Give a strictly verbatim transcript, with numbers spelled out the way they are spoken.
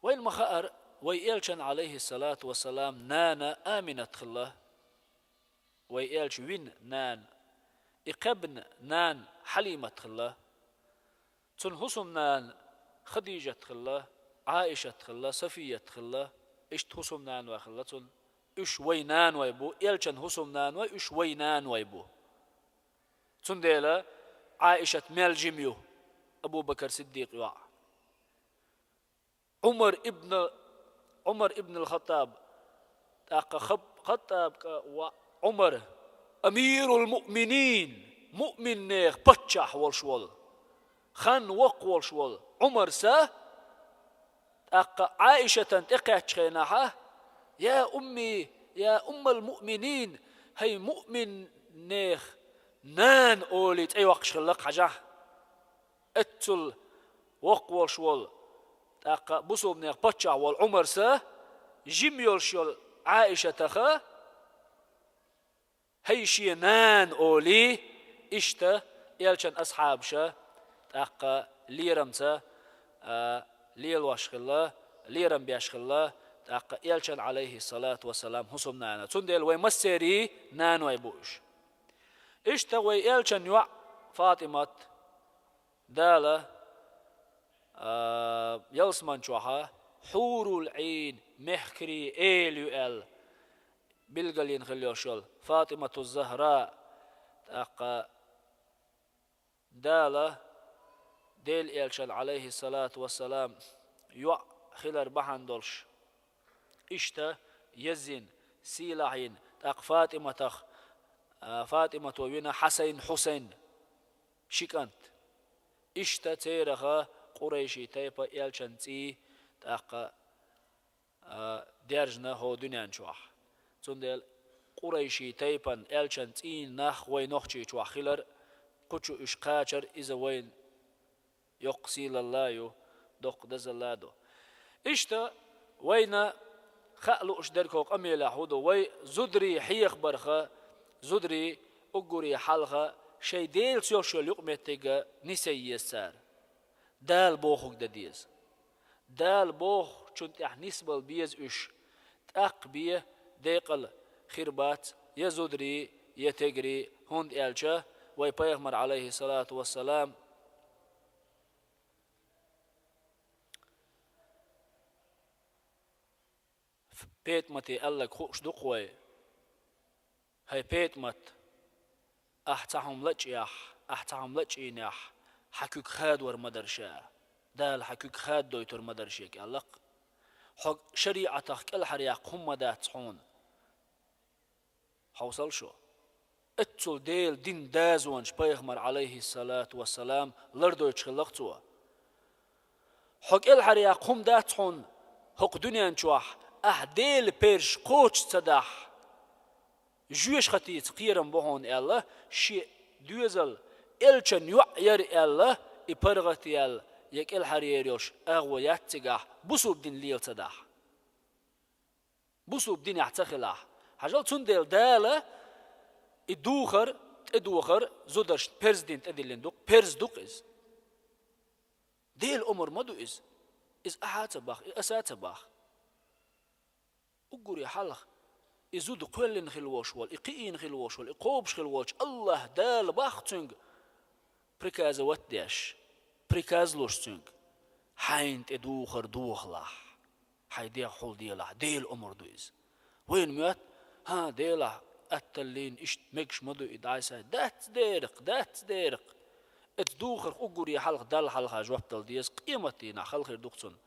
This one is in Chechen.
Вайна ма хаъара, вай элчан, Ӏалайхи салату ва салам, нана Аминат хилла, вай элча вина нана, и кхаьбна нана Хьалимат хилла, цун хӀусамнана Хадижат хилла, Ӏаишат хилла, Сафият хилла, иштта хӀусамнаной хилла цун. Уьш вай наной бу, элчан хӀусамнаной уьш вай наной бу. Цундела Ӏаишат мел жима ю, Абу Бакр Сиддикъ йоӀ. Ӏумар ибн, Ӏумар ибн ал-Хаттаб, тӀаккха Хаб-, Хаттаб кӀа воӀ Ӏумар, амирул муъминин, муъминех паччахь волуш волу, хан воккха волуш волу Ӏумар са, тӀаккха Ӏаишатан тӀекхаьччу хенахьа: «Я умми, я уммал муъминин, хӀай муъминех нана», олий цӀе йоккхуш хилла-кх, хьажахь. Эццул воккха волуш волу, тӀаккха бусулбанех паччахь волу Ӏумар са, жима йолуш йолу Ӏаишатаха: «ХӀай шен нана», олий, иштта элчан асхьабаша тӀаккха лерамца, а, лелош хилла, лерам беш хилла, тӀаккха элчан, Ӏалайхи салату ва салам, хӀусамнана. Цундела вай массерий наной бу уьш. Иштта вай элчан йоӀ ФатӀимат, Дала, а, ялсаман чохьа хьурул Ӏийн, мехкарий эла ю аьлла, билгалйина хилла йолуш йолу ФатӀимату Захра, тӀаккха Дала Делан элчан, Ӏалайхи салату ва салам, йоӀ хилар бахьана долуш, иштта еззина, сийлахь йина, тӀаккха ФатӀиматах, а, ФатӀимато вина Хьасайн, Хьусайн, ши кӀант. Иштта цераха къурайши тайпа элчан цӀий тӀаккха, а, даьржина хӀокху дуьнен чохь. Цундела къурайши тайпан элчан цӀийн нах вай Нохчийчохь хилар, кхучу уьш кхачар, иза вайна йоккха сийлалла а ю, доккха дозалла а ду. Иштта вайна хаа лууш дерг хӀокху къамелехь хӀун ду? Вай зударий хьехабарха, зударий уггаре хьалха шайн Делаца йолуш йолу юкъаметтиг нисъян еза цара. Дала бохург дан деза. Дала бохучунна тӀехь нисбала беза уьш. ТӀаккха бен декъала хир бац я зударий, я тегарий, хӀунда аьлча вай Пайхамар, Ӏалайхи салату ва салам, ПетӀамате аьлларг хууш ду-кх вай: «ХӀай ПетӀамат, ахь цхьа хӀума лачкъиехь, ахь цхьа хӀума лачкъийнехь, хьан куьг хадор ма дара ша, Дала хьан куьг хаддойтур ма дара шега», аьлла-кх. Хьо шариӀатах кӀелхьаръяккха хӀума ма дац хьуна. Хьовсал шу. Эццул Делан дин дазонаш Пайхамар, Ӏалайхи салату ва салам, лардойтуш хилла-кх цо. Хьо кӀелхьаръяккха хӀума дац хьуна хӀокху дуьнен чохь, ахь Делан перзаш кхочуш ца дахь, жоьжахатица кхерам бу хьуна аьлла, шен доьзал элчан йоӀ яра аьлла, и паргӀат яьлла, я кӀелхьаръер йолуш агӀо яц цигахь, бусулба дин лела ца дахь. Бусулба динехь ца хилахь. Хьажал, цундела Дала и духар, тӀедухар зударшна перза дина тӀедиллина ду-кх, перза ду-кх иза. Делан омар ма ду иза. Иза ахьа а ца боху, и аса а ца боху. Уггаре хьалха и зуда кхоьллина хила волуш волу, и кхиийна хила волуш волу, и кхобуш хила волчу АллахӀ Дала боху цуьнга приказовать деш, приказ луш цуьнга: «Хьайна тӀе духар дохалахь, хьайн дегӀ хьулделахь», Делан омар ду иза. Вайна моьтту: «ХӀан, Делахь атталлийна, иштта мегаш ма ду и дӀасай». Дац дера-кх, дац дера-кх. Эцу духарх уггаре хьалха Далла хьалха жоп дала деза, къематдийнахь хала хир ду-кх цунна.